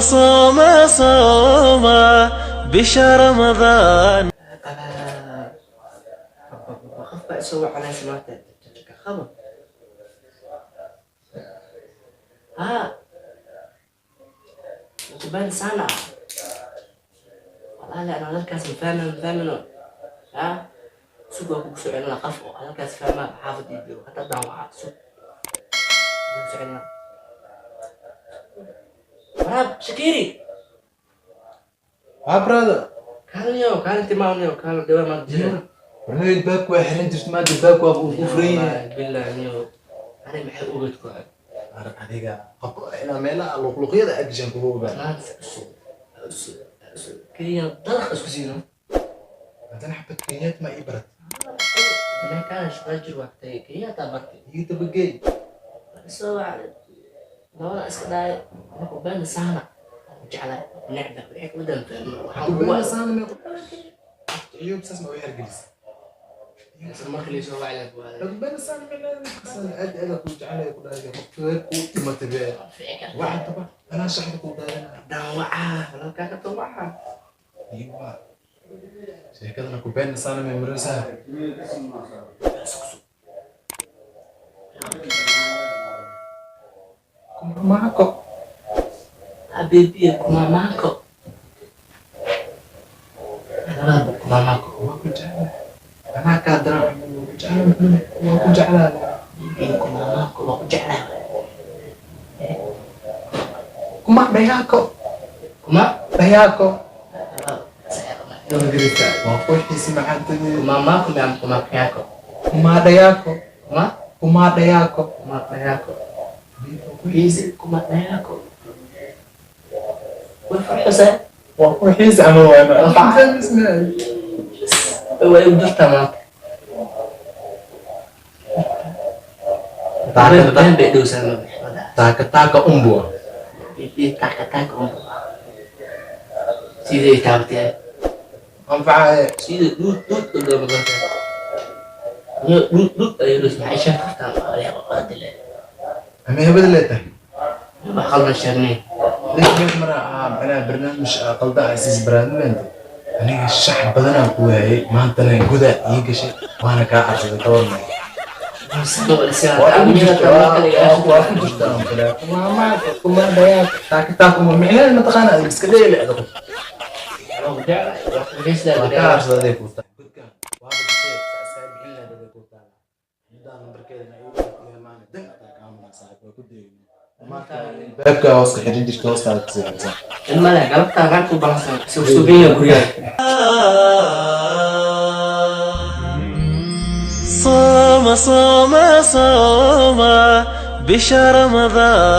صوم صوم بشهر رمضان. خف سوى على سمعت خبر ها تبان سنة والله. لا أنا هالكاس مفهمه ها سوق أبوك سعينا قفو هالكاس فاهمة حافظ يديو حتى دعوة سوق سعينا مرحب شكيري. ها brother. كان يو كان انت ما يو كان دوا ما جرى. Barnaamij baabku waa xiran jirta, maanta baabku waa uu ku furan yahay. Billah niyo أنا maxay ugeed ku hay. Adiga qof inaa meelaha luqluqyada agshan kugu ogaan. Maanta usug usug usug keliya dalaq isku siino. Haddana xabad kenyaat ma ii barat. ما كان shaqo jir waqtay keliya taa bartay. Ii tabagey. Soo labada iska dhaay markuu been saana jeclaa necba wixii ku dan fahmo waxaan Kubena saana meeqo ciyub saas ma u xergelis. Marka la soo wacay waa Kubena saana micnaheedu aad aad ku jeclay ku dhahay qofka ku dhimatay bee waxaan taba anaa shaxda ku daadanaa. Dawaca walaalkaa ka dawaca. Iwa sheekadana kubena saana may maraysaa. Kumamaako. Habibi kumamaako labada kumamaako. Waa ku jeclaa anaa kaa daran, waa ku jeclaa, waa ku jeclaa. Habibi kumamaako waa ku jeclaa. Kuma dhayaako. Kuma dhayaako waa ku xiisi macaantadii. Kumamaako miam kumakyako. Kuma dhayaako. Kuma kuma dhayaako. Kumakyako xiisi kumakyako way farxisay. Waa ku xiisi ama waana way u dirtaa maanta been bay dhowsaa ma bixi. Taaka taaka umbua. Bibi taaka taaka umbua siday taabatee. Anfacaye. Sida dhuud dhuud u dhowma gartay niyo dhuud dhuud ayay dhus maxay sheeg kartaa dile. Ama hebada leetahay. Wax qaldan sheegnay. Lix meel mara ah macnaha barnaamij qalda ah siis barnaamijka aniga shax badanaa ku waayay, maantana gudaa ii gashay waana kaa carsaday toban meel. Waa ku jirtaa aan kale kumaamaaka kuma dhayaaka taaka taaka uma micnaheeda mataqaana adiga iska dheeli ada qof waa kaa carsaday aday kuu tahay godkaan waaba gashay saa bixin lahayd aday kuu taala midaan lambarkeedana ii dhimatay maana dan ataa kaa munaa saaxiib waa ku deegna baabka hoos ka xiran jirta hoostaada ka seexaysaa. Male galabtaa raanku balansan suusuubinya guryaha. صوم صوم صوم بشهر رمضان.